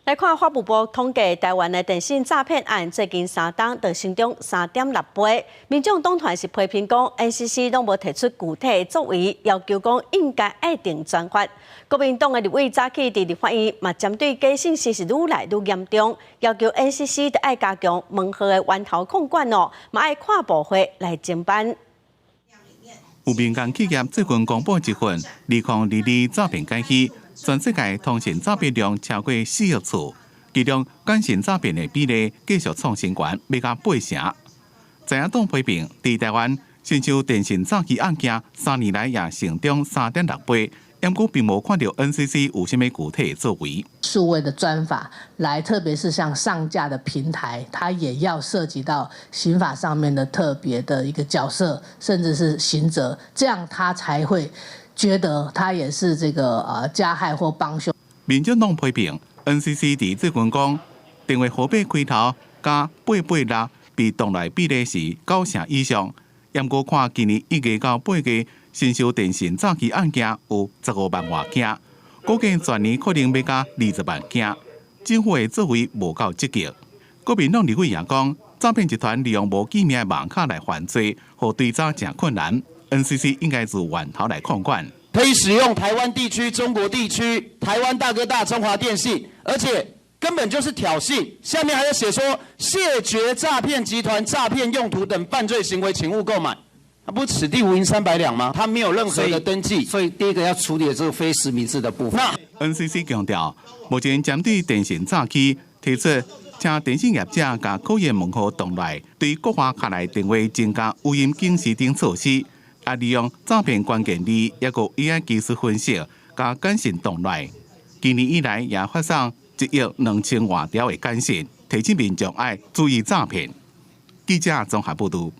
來看法務部統計，台灣的電信詐騙案最近3冬就成長3.6倍。民眾黨團是批評講，NCC 攏無提出具體的作為，要求講應該愛定專法。國民黨的立委早起佇立法院嘛，針對假訊息是愈來愈嚴重，要求 NCC 著愛加強門號的源頭控管哦，嘛愛跨部會來偵辦。有民間企業最近公布一份2022詐騙解析，全世界通訊詐騙量超過4億次，其中簡訊詐騙的比例繼續創新高，欲共8成。在野黨批評，佇台灣親像電信詐欺案件，3年來也成長3.6倍，毋過並無看著 NCC 有啥物具體的作為。數位的專法來，特別是像上架的平台，它也要涉及到刑法上面的特別的一個角色，甚至是刑責，這樣他才會覺得他也是這個加害或幫兇。民進黨批評 NCC 佇最近講，電話號碼開頭加886被擋來比例是9成以上，毋過看今年1月到8月，新收電信詐欺案件有15萬外件，估計全年可能欲共20萬件。政府的作為無夠積極。國民黨立委也講，詐騙集團利用無記名的網卡來犯罪，予追查誠困難。NCC 應該自源頭來控管。可以使用台灣地區、中國地區、台灣大哥大、中華電信，而且根本就是挑釁。下面還有寫說，謝絕詐騙集團詐騙用途等犯罪行為，請勿購買。不此地無銀三百兩嗎？他沒有任何的登記，所以第一個要處理的這個非實名制的部分。 NCC 強調，目前針對電信詐欺提出，請電信業者共可疑門號擋來，對國外敲來電話增加語音警示等措施，也利用詐騙關鍵字，抑閣 AI 技術分析，共簡訊擋來。今年以來也發送1億2千外條的簡訊，提醒民眾愛注意詐騙。記者綜合報導。